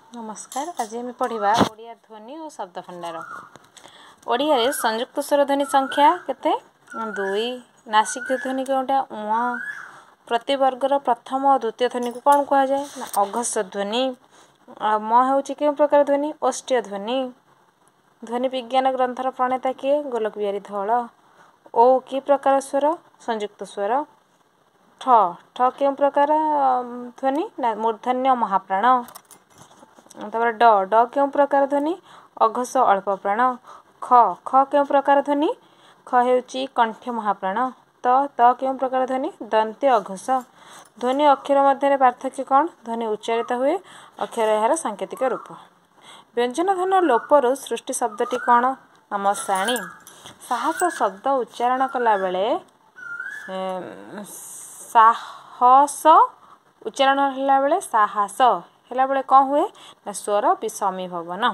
ନମସ୍କାର। ଆଜି ଆମେ ପଢ଼ିବା ଓଡ଼ିଆ ଧ୍ୱନି ଓ ଶବ୍ଦ ଭଣ୍ଡାର। ଓଡ଼ିଆରେ ସଂଯୁକ୍ତ ସ୍ୱରଧ୍ୱନି ସଂଖ୍ୟା କେତେ? 2। ନାସିକ ଧ୍ୱନି କେଉଁଟା? ଉଁ। ପ୍ରତିବର୍ଗର ପ୍ରଥମ ଓ ଦ୍ୱିତୀୟ ଧ୍ୱନିକୁ କ'ଣ କୁହାଯାଏ? ନା ଅଘୋଷ ଧ୍ୱନି। ଆଉ ମ ହେଉଛି କେଉଁ ପ୍ରକାର ଧ୍ୱନି? ଓଷ୍ଠ୍ୟ ଧ୍ୱନି। ଧ୍ୱନି ବିଜ୍ଞାନ ଗ୍ରନ୍ଥର ପ୍ରଣେତା କିଏ? ଗୋଲକ ବିହାରୀ ଧଳ। ଓ କି ପ୍ରକାର ସ୍ୱର? ସଂଯୁକ୍ତ ସ୍ୱର। ଠ, ଠ କେଉଁ ପ୍ରକାର ଧ୍ୱନି? ନା ମୂର୍ଧନ୍ୟ ମହାପ୍ରାଣ। ତାପରେ ଡ, ଡ କେଉଁ ପ୍ରକାର ଧ୍ୱନି? ଅଘୋଷ ଅଳ୍ପ ପ୍ରାଣ। ଖ, ଖ କେଉଁ ପ୍ରକାର ଧ୍ୱନି? ଖ ହେଉଛି କଣ୍ଠ୍ୟ ମହାପ୍ରାଣ। ତ, ତ କେଉଁ ପ୍ରକାର ଧ୍ୱନି? ଦନ୍ତ୍ୟ ଅଘୋଷ। ଧ୍ୱନି ଅକ୍ଷର ମଧ୍ୟରେ ପାର୍ଥକ୍ୟ କ'ଣ? ଧ୍ୱନି ଉଚ୍ଚାରିତ ହୁଏ, ଅକ୍ଷର ଏହାର ସାଙ୍କେତିକ ରୂପ। ବ୍ୟଞ୍ଜନ ଧ୍ୱନି ଲୋପରୁ ସୃଷ୍ଟି ଶବ୍ଦଟି କ'ଣ? ମଶାଣି। ସାହସ ଶବ୍ଦ ଉଚ୍ଚାରଣ କଲାବେଳେ, ସାହସ ଉଚ୍ଚାରଣ ହେଲାବେଳେ, ସାହସ ହେଲାବେଳେ କ'ଣ ହୁଏ? ନା ସ୍ୱର ବିଷମୀଭବନ।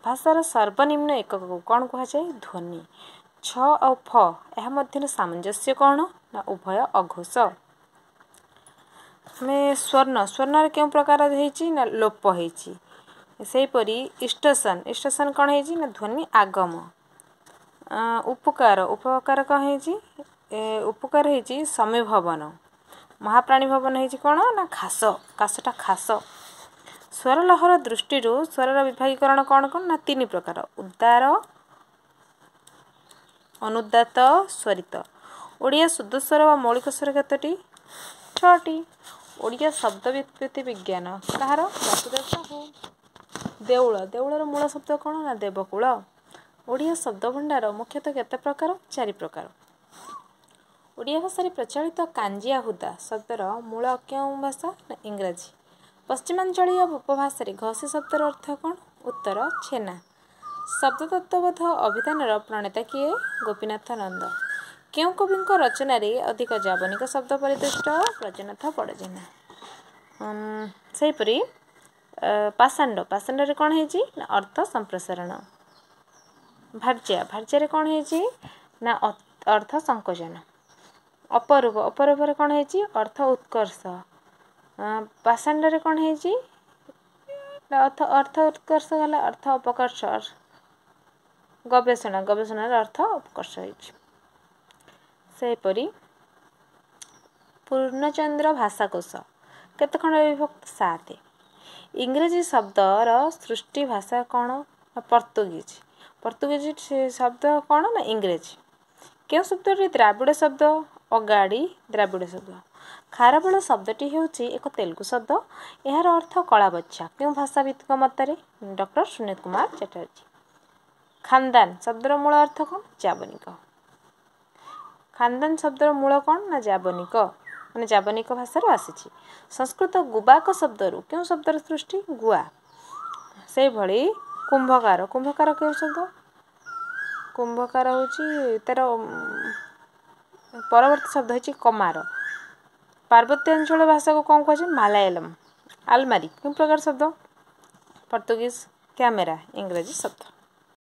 ଭାଷାର ସର୍ବନିମ୍ନ ଏକକକୁ କ'ଣ କୁହାଯାଏ? ଧ୍ୱନି। ଛ ଆଉ ଫ ଏହା ମଧ୍ୟରେ ସାମଞ୍ଜସ୍ୟ କ'ଣ? ନା ଉଭୟ ଅଘୋଷ। ଆମେ ସ୍ୱର୍ଣ୍ଣ, ସ୍ୱର୍ଣ୍ଣରେ କେଉଁ ପ୍ରକାର ହେଇଛି? ନା ଲୋପ ହେଇଛି। ସେହିପରି ଇଷ୍ଟସନ, ଇଷ୍ଟସନ କ'ଣ ହେଇଛି? ନା ଧ୍ୱନି ଆଗମ। ଉପକାର, ଉପକାର କ'ଣ ହେଇଛି? ଉପକାର ହେଇଛି ସମୀଭବନ। ମହାପ୍ରାଣୀ ଭବନ ହେଇଛି କ'ଣ? ନା ଖାସ, କାଶଟା ଖାସ। ସ୍ୱର ଲହର ଦୃଷ୍ଟିରୁ ସ୍ୱରର ବିଭାଗୀକରଣ କ'ଣ କ'ଣ? ନା 3 ପ୍ରକାର, ଉଦାର, ଅନୁଦାତ, ସ୍ୱରିତ। ଓଡ଼ିଆ ଶୁଦ୍ଧ ସ୍ୱର ବା ମୌଳିକ ସ୍ୱର କେତୋଟି? 6ଟି। ଓଡ଼ିଆ ଶବ୍ଦ ବ୍ୟୁତ୍ପତ୍ତି ବିଜ୍ଞାନ କାହାର? ବାସୁଦେବ ସାହୁ। ଦେଉଳ, ଦେଉଳର ମୂଳ ଶବ୍ଦ କ'ଣ? ନା ଦେବକୂଳ। ଓଡ଼ିଆ ଶବ୍ଦ ଭଣ୍ଡାର ମୁଖ୍ୟତଃ କେତେ ପ୍ରକାର? 4 ପ୍ରକାର। ଓଡ଼ିଆ ଭାଷାରେ ପ୍ରଚଳିତ କାଞ୍ଜିଆହୁଦା ଶବ୍ଦର ମୂଳ କେଉଁ ଭାଷା? ନା ଇଂରାଜୀ। ପଶ୍ଚିମାଞ୍ଚଳୀୟ ଉପଭାଷାରେ ଘଷି ଶବ୍ଦର ଅର୍ଥ କ'ଣ? ଉତ୍ତର ଛେନା। ଶବ୍ଦ ତତ୍ତ୍ୱବୋଧ ଅଭିଧାନର ପ୍ରଣେତା କିଏ? ଗୋପୀନାଥ ନନ୍ଦ। କେଉଁ କବିଙ୍କ ରଚନାରେ ଅଧିକ ଯାବନିକ ଶବ୍ଦ ପରିଦୃଷ୍ଟ? ବ୍ରଜନାଥ ବଡ଼ଜେନା। ସେହିପରି ପାଷାଣ୍ଡ, ପାଷାଣ୍ଡରେ କ'ଣ ହେଇଛି? ନା ଅର୍ଥ ସମ୍ପ୍ରସାରଣ। ଭାର୍ଯ୍ୟା, ଭାର୍ଯ୍ୟାରେ କ'ଣ ହେଇଛି? ନା ଅର୍ଥ ସଂକୋଚନ। ଅପରୂପ, ଅପରୂପରେ କ'ଣ ହେଇଛି? ଅର୍ଥ ଉତ୍କର୍ଷ। ପାଷାଣ୍ଡରେ କ'ଣ ହେଇଛି? ଅର୍ଥ, ଅର୍ଥ ଉତ୍କର୍ଷ ଗଲା, ଅର୍ଥ ଅପକର୍ଷ। ଗବେଷଣା, ଗବେଷଣାର ଅର୍ଥ ଅପକର୍ଷ ହେଇଛି। ସେହିପରି ପୂର୍ଣ୍ଣଚନ୍ଦ୍ର ଭାଷାକୋଷ କେତେ ଖଣ୍ଡରେ ବିଭକ୍ତ? 7। ଇଂରାଜୀ ଶବ୍ଦର ସୃଷ୍ଟି ଭାଷା କ'ଣ? ପର୍ତ୍ତୁଗୀଜ। ପର୍ତ୍ତୁଗୀଜ ଶବ୍ଦ କ'ଣ? ନା ଇଂରେଜୀ। କେଉଁ ଶବ୍ଦଟି ଦ୍ରାବିଡ଼ ଶବ୍ଦ? ଅଗାଡ଼ି ଦ୍ରାବିଡ଼ ଶବ୍ଦ। ଖାରବେଳ ଶବ୍ଦଟି ହେଉଛି ଏକ ତେଲୁଗୁ ଶବ୍ଦ, ଏହାର ଅର୍ଥ କଳାବଚ୍ଛା। କେଉଁ ଭାଷାବିତ୍ଙ୍କ ମତରେ? ଡକ୍ଟର ସୁନୀତ କୁମାର ଚାଟାର୍ଜୀ। ଖାନଦାନ ଶବ୍ଦର ମୂଳ ଅର୍ଥ କ'ଣ? ଯାବନିକ। ଖାନଦାନ ଶବ୍ଦର ମୂଳ କ'ଣ? ନା ଯାବନିକ, ମାନେ ଯାବନିକ ଭାଷାରୁ ଆସିଛି। ସଂସ୍କୃତ ଗୁବାକ ଶବ୍ଦରୁ କେଉଁ ଶବ୍ଦର ସୃଷ୍ଟି? ଗୁଆ। ସେଇଭଳି କୁମ୍ଭକାର, କୁମ୍ଭକାର କେଉଁ ଶବ୍ଦ? କୁମ୍ଭକାର ହେଉଛି ତାର ପରବର୍ତ୍ତୀ ଶବ୍ଦ ହେଇଛି କମାର। ପାର୍ବତ୍ୟାଞ୍ଚଳ ଭାଷାକୁ କ'ଣ କୁହାଯାଏ? ମାଲାୟାଲମ। ଆଲମାରି କେଉଁ ପ୍ରକାର ଶବ୍ଦ? ପର୍ତ୍ତୁଗୀଜ। କ୍ୟାମେରା ଇଂରାଜୀ ଶବ୍ଦ।